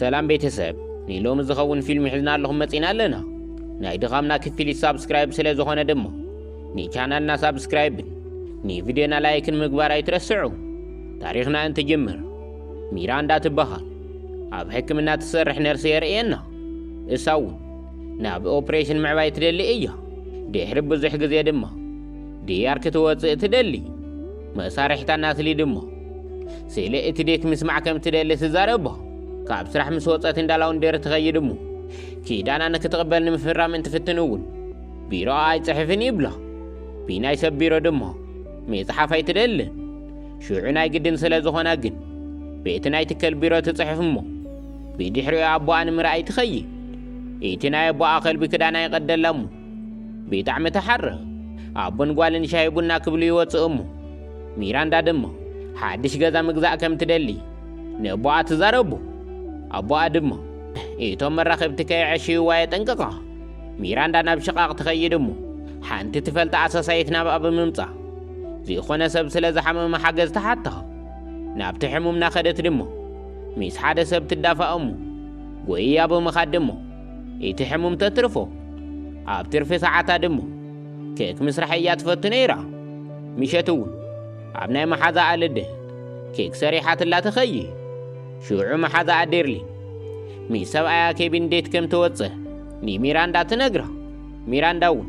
ሰላም ቤተሰብ፣ ንሎሚ ዝኸውን ፊልም ሒዝና ኣለኹም መጺና ኣለና። ናይ ድኻምና ክፍሊት ሳብስክራይብ ስለ ዝኾነ ድማ ንቻናልና ሳብስክራይብን ንቪድዮና ላይክን ምግባር ኣይትረስዑ። ታሪኽና እንትጅምር፣ ሚራንዳ ትበሃል ኣብ ሕክምና ትሰርሕ ነርሲ የርእየና። እሳ እውን ናብ ኦፕሬሽን ምዕባይ ትደሊ እያ። ድሕሪ ብዙሕ ግዜ ድማ ድያር ክትወጽእ ትደሊ። መሳርሕታ ናትሊ ድማ ስለ እቲ ዴት ምስማዕ ከም ትደሊ ትዛረቦ። ካብ ስራሕ ምስ ወጸት እንዳ ላውንደሪ ትኸይድ እሞ ኪዳና ንክትቕበል ንምፍራም እንትፍትን እውን ቢሮኣ ኣይጽሕፍን ይብላ። ብናይ ሰብ ቢሮ ድማ ምጽሓፍ ኣይትደልን። ሽዑ ናይ ግድን ስለ ዝኾና ግን ቤቲ ናይ ትከል ቢሮ ትጽሕፍ እሞ ብድሕሪኡ ኣቦኣ ንምርኣይ ትኸይድ። እቲ ናይ ኣቦኣ ከልቢ ክዳና ይቐደላ እሞ ብጣዕሚ ትሓርቕ። ኣቦን ጓልን ሻሂ ቡና ክብሉ ይወጽኡ እሞ ሚራንዳ ድማ ሓድሽ ገዛ ምግዛእ ከም ትደሊ ንኣቦኣ ትዛረቡ። ኣቦኣ ድማ እቶም መራኸብቲ ከየዕሽይዋ የጠንቅቓ። ሚራንዳ ናብ ሽቓቕ ትኸይድ እሞ ሓንቲ ትፈልጣ ኣሳሳይት ናብኣ ብምምጻእ ዝኾነ ሰብ ስለ ዝሓመመ ሓገዝ ትሓታ። ናብቲ ሕሙም ናኸደት ድማ ምስ ሓደ ሰብ ትዳፋእ እሞ ጎይያ ብምኻድ ድማ እቲ ሕሙም ተትርፎ። ኣብ ትርፊ ሰዓታ ድማ ኬክ ምስራሕ እያ ትፈቱ ነይራ። ምሸት እውን ኣብ ናይ መሓዛኣ ልደት ኬክ ሰሪሓትላ ትኸይድ። ሽዑ መሓዛኣ ዴርሊን ምስ ሰብኣያ ኬቪን ዴት ከም ትወጽእ ንሚራንዳ ትነግራ። ሚራንዳ እውን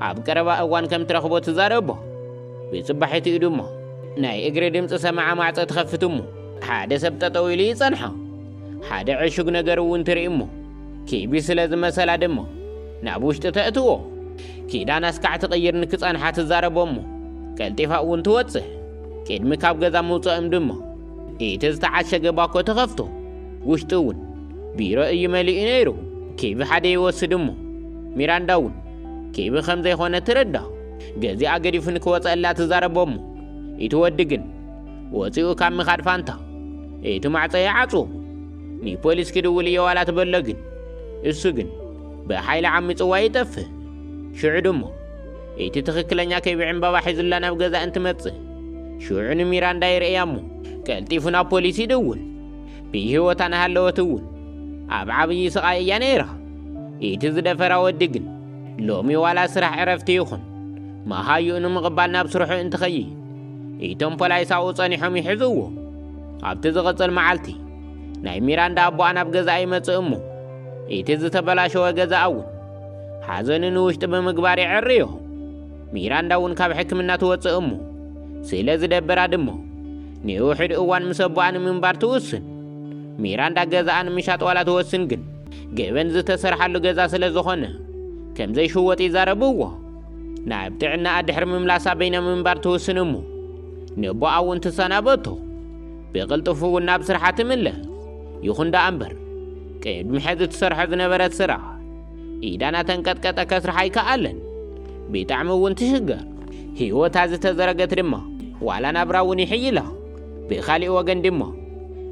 ኣብ ቀረባ እዋን ከም ትረኽቦ ትዛረቦ። ብጽባሒትኡ ድማ ናይ እግሪ ድምጺ ሰማዓ ማዕጾ ትኸፍት እሞ ሓደ ሰብ ጠጠው ኢሉ ይጸንሓ። ሓደ ዕሹግ ነገር እውን ትርኢ እሞ ኬቪ ስለ ዝመሰላ ድማ ናብ ውሽጢ ተእትዎ። ኪዳን ኣስካዕ ትቕይር ንክጸንሓ ትዛረቦ እሞ ቀልጢፋ እውን ትወጽእ። ቅድሚ ካብ ገዛ ምውጽኦም ድማ እቲ ዝተዓሸገ ባኮ ትኸፍቶ። ውሽጢ እውን ቢሮ እዩ መሊኡ ነይሩ። ኬቪ ሓደ ይወስድ እሞ ሚራንዳ እውን ኬቪ ከም ዘይኮነ ትርዳ። ገዚኣ ገዲፉ ንክወጸላ ትዛረቦ እሞ እቲ ወዲ ግን ወጺኡ ካብ ምኻድ ፋንታ እቲ ማዕጾ ይዓጽዎ። ንፖሊስ ክድውል እየ ዋላ ትበሎ ግን እሱ ግን ብሓይሊ ዓሚጽዋ ይጠፍእ። ሽዑ ድማ እቲ ትኽክለኛ ኬቪ ዕምባባ ሒዙላ ናብ ገዛ እንትመጽእ ሽዑ ንሚራንዳ ይርእያ እሞ ቀልጢፉ ናብ ፖሊስ ይድውል። ብህይወታ እናሃለወት እውን ኣብ ዓብዪ ስቓይ እያ ነይራ። እቲ ዝደፈራ ወዲ ግን ሎሚ ዋላ ስራሕ ዕረፍቲ ይኹን መሃይኡ ንምቕባል ናብ ስርሑ እንትኸይድ እቶም ፖላይስ ኣብኡ ጸኒሖም ይሕዝዎ። ኣብቲ ዝቕጽል መዓልቲ ናይ ሚራንዳ ኣቦኣ ናብ ገዛኣ ይመጽእ እሞ እቲ ዝተበላሸወ ገዛኣ እውን ሓዘኑ ንውሽጢ ብምግባር የዐርዮ። ሚራንዳ እውን ካብ ሕክምና ትወጽእ እሞ ስለ ዝደበራ ድማ ንውሕድ እዋን ምስ ኣቦኣ ንምንባር ትውስን። ሚራንዳ ገዛኣ ንምሻጥ ዋላ ትወስን ግን ገበን ዝተሰርሓሉ ገዛ ስለ ዝኾነ ከም ዘይሽወጥ ይዛረብዎ። ናብ ጥዕናኣ ድሕሪ ምምላሳ በይና ምንባር ትውስን እሞ ንኣቦኣ እውን ትሰናበቶ። ብቕልጡፍ እውን ናብ ስርሓ ትምለስ። ይኹን ደኣ እምበር ቅድሚ ሕዚ ትሰርሖ ዝነበረት ስራሕ ኢዳ እናተንቀጥቀጠ ከስርሓ ኣይከኣለን። ብጣዕሚ እውን ትሽገር። ህይወታ ዝተዘረገት ድማ ዋላ ናብራ እውን ይሕይላ። ብኻሊእ ወገን ድማ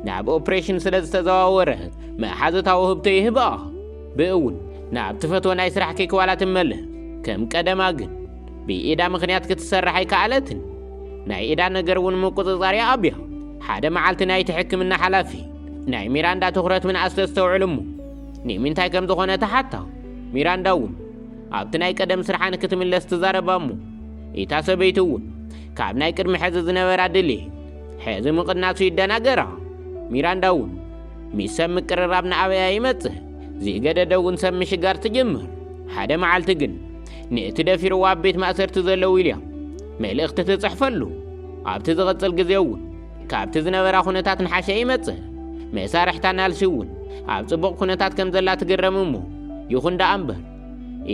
ናብ ኦፕሬሽን ስለ ዝተዘዋወረት መሓዙታ ውህብቶ ይህብኣ። ብእውን ናብ ትፈትዎ ናይ ስራሕ ኬክ ዋላ ትመለስ ከም ቀደማ ግን ብኢዳ ምኽንያት ክትሰርሕ ኣይከኣለትን። ናይ ኢዳ ነገር እውን ምቁጽጻር ይኣብያ። ሓደ መዓልቲ ናይቲ ሕክምና ሓላፊ ናይ ሚራንዳ ትኹረት ምንኣስ ተስተውዕል እሞ ንምንታይ ከም ዝኾነ ተሓታ። ሚራንዳ እውን ኣብቲ ናይ ቀደም ስርሓ ንክትምለስ ትዛረባ እሞ እታ ሰበይቲ እውን ካብ ናይ ቅድሚ ሕዚ ዝነበራ ድሌት ሕዚ ምቕናሱ ይደናገራ። ሚራንዳ እውን ምስ ሰብ ምቅርራብ ንኣበያ ይመጽእ። ዝገደደ እውን ሰብ ምሽጋር ትጅምር። ሓደ መዓልቲ ግን ነቲ ደፊርዎ ኣብ ቤት ማእሰርቲ ዘሎ ዊልያም መልእኽቲ ትጽሕፈሉ። ኣብቲ ዝቕጽል ግዜ እውን ካብቲ ዝነበራ ኩነታት ንሓሸ ይመጽእ። መሳርሕታ ናልሲ እውን ኣብ ጽቡቕ ኩነታት ከም ዘላ ትግረም እሞ ይኹን ደኣ እምበር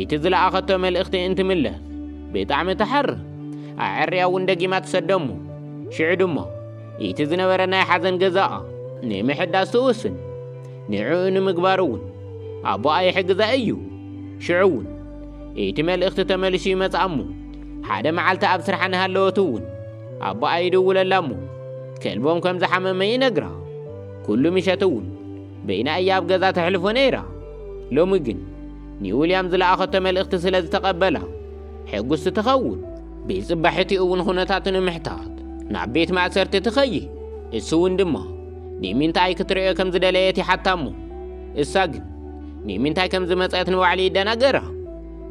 እቲ ዝለኣኸቶ መልእኽቲ እንትምለስ ብጣዕሚ ትሓርም። ኣዐርያ እውን ደጊማ ትሰዶ እሞ ሽዑ ድማ እቲ ዝነበረ ናይ ሓዘን ገዛኣ ንምሕዳስ ትውስን። ንዕኡ ንምግባር እውን ኣቦኣ ይሕግዛ እዩ። ሽዑ እውን እቲ መልእኽቲ ተመሊሱ ይመጽኣ እሞ ሓደ መዓልቲ ኣብ ስራሕ እናሃለወት እውን ኣቦኣ ይድውለላ እሞ ከልቦም ከም ዝሓመመ ይነግራ። ኩሉ ምሸት እውን በይና እያ ኣብ ገዛ ተሕልፎ ነይራ። ሎሚ ግን ንዊልያም ዝለኣኸቶ መልእኽቲ ስለ ዝተቐበላ ሕጉስቲ ትኸውን። ብጽባሒትኡ እውን ኩነታቱ ንምሕታት ናብ ቤት ማእሰርቲ ትኸይድ። እሱ እውን ድማ ንምንታይ ክትርእዮ ከም ዝደለየት ይሓታ እሞ፣ እሳ ግን ንምንታይ ከም ዝመጸት ንባዕሉ ይደናገራ።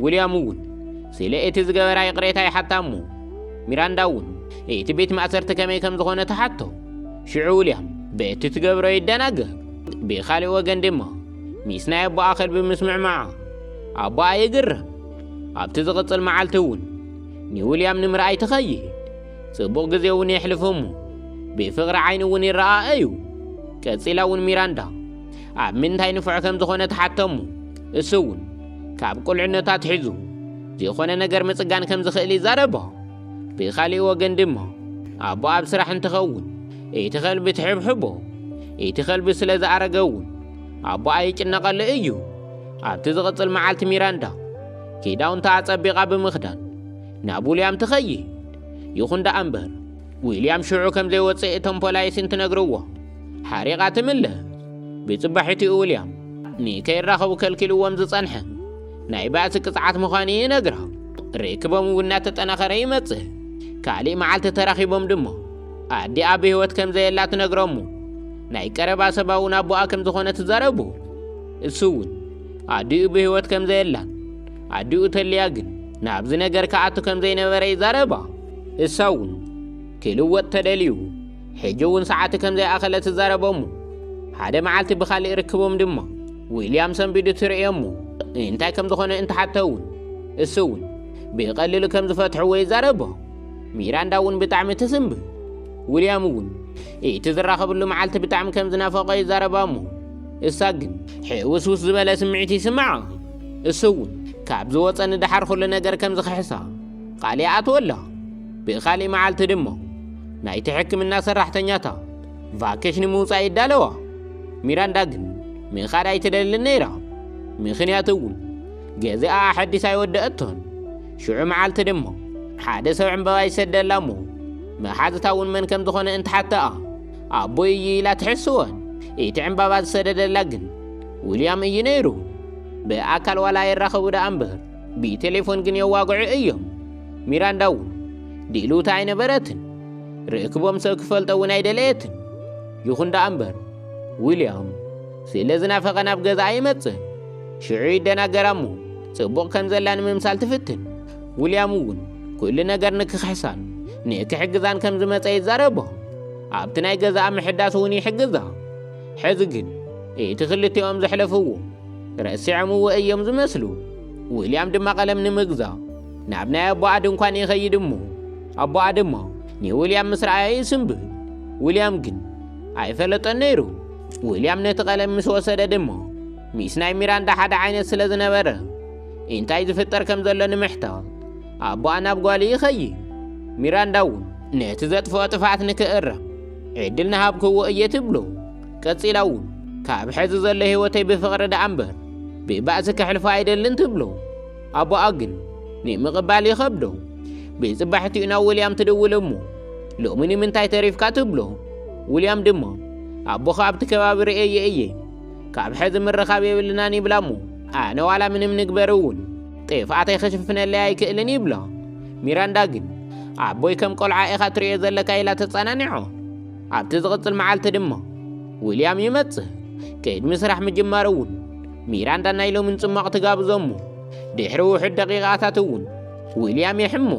ዊልያም እውን ስለ እቲ ዝገበራ ይቕሬታ ይሓታ እሞ፣ ሚራንዳ እውን እቲ ቤት ማእሰርቲ ከመይ ከም ዝኾነ ትሓቶ። ሽዑ ዊልያም በቲ ትገብሮ ይደናገር። ብኻልእ ወገን ድማ ምስ ናይ ኣቦኣ ከልቢ ምስምዕማዓ ኣቦኣ ይግረም። ኣብቲ ዝቕጽል መዓልቲ እውን ንዊልያም ንምርኣይ ትኸይድ። ጽቡቕ ግዜ እውን የሕልፉ እሞ ብፍቕሪ ዓይኒ እውን ይረኣኣዩ። ቀጺላ እውን ሚራንዳ ኣብ ምንታይ ንፉዕ ከም ዝኾነ ትሓቶ እሞ፣ እሱ እውን ካብ ቁልዕነቱ ኣትሒዙ ዝኾነ ነገር ምጽጋን ከም ዝኽእል ይዛረባ። ብኻልእ ወገን ድማ ኣቦ ኣብ ስራሕ እንትኸውን እቲ ከልቢ ትሕብሕቦ። እቲ ከልቢ ስለ ዝኣረገ እውን ኣቦኣ ይጭነቐሉ እዩ። ኣብቲ ዝቕጽል መዓልቲ ሚራንዳ ክዳውንታ ኣጸቢቓ ብምኽዳን ናብ ዊልያም ትኸይድ። ይኹን ደኣ እምበር ዊልያም ሽዑ ከም ዘይወጽእ እቶም ፖላይስ እንትነግርዎ ሓሪቓ ትምለስ። ብጽባሒትኡ ዊልያም ንከይራኸቡ ከልኪልዎም ዝጸንሐ ናይ ባእሲ ቅጽዓት ምዃኑ ይነግራ። ርክቦም እውን እናተጠናኸረ ይመጽእ። ካልእ መዓልቲ ተራኺቦም ድማ ኣዲኣ ብህይወት ከም ዘየላ ትነግሮም። ናይ ቀረባ ሰባ እውን ኣቦኣ ከም ዝኾነ ትዛረቡ። እሱ እውን ኣዲኡ ብህይወት ከም ዘየላን ኣዲኡ ተልያ ግን ናብዚ ነገር ክኣቱ ከም ዘይነበረ ይዛረባ። እሳ እውን ክልወጥ ተደልዩ ሕጂ እውን ሰዓቱ ከም ዘይኣኸለ ትዛረቦ እሞ ሓደ መዓልቲ ብኻልእ ርክቦም ድማ ዊልያም ሰንቢዱ ትርእዮ እሞ እንታይ ከም ዝኾነ እንትሓቶ እውን እሱ እውን ብቐሊሉ ከም ዝፈትሕዎ ይዛረቦ። ሚራንዳ እውን ብጣዕሚ ትስንብድ። ዊልያም እውን እቲ ዝራኸብሉ መዓልቲ ብጣዕሚ ከም ዝናፈቖ ይዛረባ እሞ እሳ ግን ሕውስውስ ዝበለ ስምዒት ይስምዓ። እሱ እውን ካብ ዝወፀ ንደሓር ኩሉ ነገር ከም ዝኽሕሳ ቃል ይኣትወላ። ብኻሊእ መዓልቲ ድማ ናይቲ ሕክምና ሰራሕተኛታት ቫኬሽን ንምውፃእ ይዳለዋ። ሚራንዳ ግን ምኻድ ኣይትደልን ነይራ። ምኽንያቱ እውን ገዚኣ ኣሐዲስ ኣይወደአቶን። ሽዑ መዓልቲ ድማ ሓደ ሰብ ዕምበባ ይሰደላ እሞ መሓዝታ እውን መን ከም ዝኾነ እንትሓተኣ ኣቦይ እዩ ኢላ ትሕስወን። እቲ ዕምባባ ዝሰደደላ ግን ዊልያም እዩ ነይሩ። ብኣካል ዋላ ይራኸቡ ደኣ እምበር ብቴሌፎን ግን የዋግዑ እዮም። ሚራንዳ እውን ድልውቲ ኣይነበረትን። ርክቦም ሰብ ክፈልጦ እውን ኣይደለየትን። ይኹን ደኣ እምበር ዊልያም ስለ ዝናፈቐ ናብ ገዛኣ ይመጽእ። ሽዑ ይደናገራ እሞ ጽቡቕ ከም ዘላ ንምምሳል ትፍትን። ዊልያም እውን ኩሉ ነገር ንክኽሕሳን ንክሕግዛን ከም ዝመጸ ይዛረቦ። ኣብቲ ናይ ገዛኣ ምሕዳስ እውን ይሕግዛ። ሕዚ ግን እቲ ክልቲኦም ዘሕለፍዎ ረሲዖምዎ እዮም ዝመስሉ። ዊልያም ድማ ቀለም ንምግዛእ ናብ ናይ ኣቦኣ ድንኳን ይኸይድ እሞ ኣቦኣ ድማ ንዊልያም ምስ ረኣዮ ይስንብድ። ዊልያም ግን ኣይፈለጦን ነይሩ። ዊልያም ነቲ ቀለም ምስ ወሰደ ድማ ምስ ናይ ሚራንዳ ሓደ ዓይነት ስለ ዝነበረ እንታይ ዝፍጠር ከም ዘሎ ንምሕታት ኣቦኣ ናብ ጓሉ ይኸይድ። ሚራንዳ እውን ነቲ ዘጥፍኦ ጥፍኣት ንክእረም ዕድል ንሃብክዎ እየ ትብሎ። ቀጺላ እውን ካብ ሕዚ ዘሎ ህይወተይ ብፍቕሪ ደኣ እምበር ብባእሲ ከሕልፎ ኣይደልን ትብሎ። ኣቦኣ ግን ንምቕባል ይኸብዶ። ብጽባሕቲኡ ናብ ዊልያም ትድውል እሞ ሎሚ ንምንታይ ተሪፍካ ትብሎ። ዊልያም ድማ ኣቦኻ ኣብቲ ከባቢ ርእየ እየ፣ ካብ ሕዚ ምርኻብ የብልናን ይብላ እሞ ኣነ ዋላ ምንም ንግበር እውን ጥፍኣተይ ክሽፍነለይ ኣይክእልን ይብላ። ሚራንዳ ግን ኣቦይ ከም ቆልዓ ኢኻ ትርእዮ ዘለካ ኢላ ተጸናኒዖ። ኣብቲ ዝቕጽል መዓልቲ ድማ ዊልያም ይመጽእ። ቅድሚ ስራሕ ምጅማር እውን ሚራንዳ ናይ ሎምን ጽሟቕ ትጋብዞ እሞ ድሕሪ ውሑድ ደቂቓታት እውን ዊልያም ይሕሞ።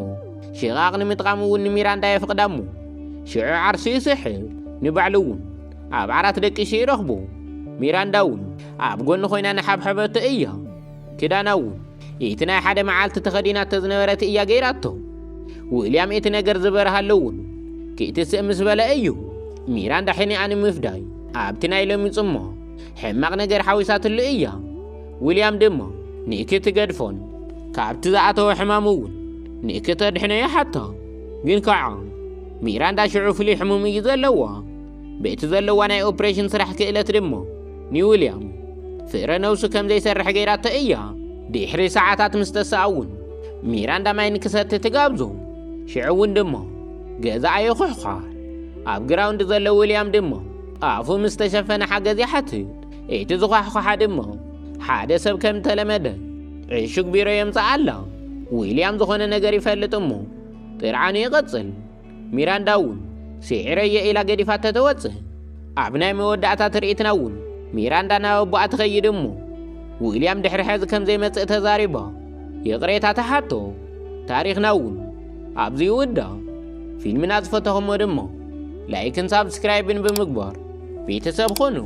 ሽቓቕ ንምጥቃም እውን ንሚራንዳ የፍቕዳ እሞ ሽዑ ዓርሱ ይስሕብ። ንባዕሉ እውን ኣብ ዓራት ደቂሱ ይረኽቦ። ሚራንዳ እውን ኣብ ጎኒ ኮይና ንሓብሐበቶ እያ። ክዳና እውን እቲ ናይ ሓደ መዓልቲ ተኸዲናቶ ዝነበረት እያ ገይራቶ። ዊልያም እቲ ነገር ዝበርሃሉ እውን ክትስእ ምስ በለ እዩ። ሚራንዳ ሕኒኣ ንምፍዳይ ኣብቲ ናይ ሎሚ ጽሞ ሕማቕ ነገር ሓዊሳትሉ እያ። ዊልያም ድማ ንክትገድፎን ካብቲ ዝኣተወ ሕማም እውን ንክተድሕኖ ይሓታ። ግን ከዓ ሚራንዳ ሽዑ ፍሉይ ሕሙም እዩ ዘለዋ። በቲ ዘለዋ ናይ ኦፕሬሽን ስራሕ ክእለት ድማ ንዊልያም ፍረ ነውሱ ከም ዘይሰርሕ ገይራቶ እያ። ድሕሪ ሰዓታት ምስ ተሰኣ እውን ሚራንዳ ማይ ንክሰቲ ትጋብዞ። ሽዑ እውን ድማ ገዛኣ ይኹሕኳሕ። ኣብ ግራውንድ ዘሎ ዊልያም ድማ ኣፉ ምስ ተሸፈነ ሓገዝ ይሓትት። እቲ ዝኳሕኳሓ ድማ ሓደ ሰብ ከም ተለመደ ዕሹግ ቢሮ የምጽኣላ። ዊልያም ዝኾነ ነገር ይፈልጥ እሞ ጥርዓኑ ይቐጽል። ሚራንዳ እውን ስዒረዮ ኢላ ገዲፋቶ ትወጽእ። ኣብ ናይ መወዳእታ ትርኢትና እውን ሚራንዳ ናብ ኣቦኣ ትኸይድ እሞ ዊልያም ድሕሪ ሕዚ ከም ዘይመጽእ ተዛሪባ ይቕሬታ ትሓቶ። ታሪኽና እውን ኣብዚ ይውዳእ። ፊልምና ዝፈተኹሞ ድማ ላይክን ሳብስክራይብን ብምግባር ቤተሰብ ኾኑ።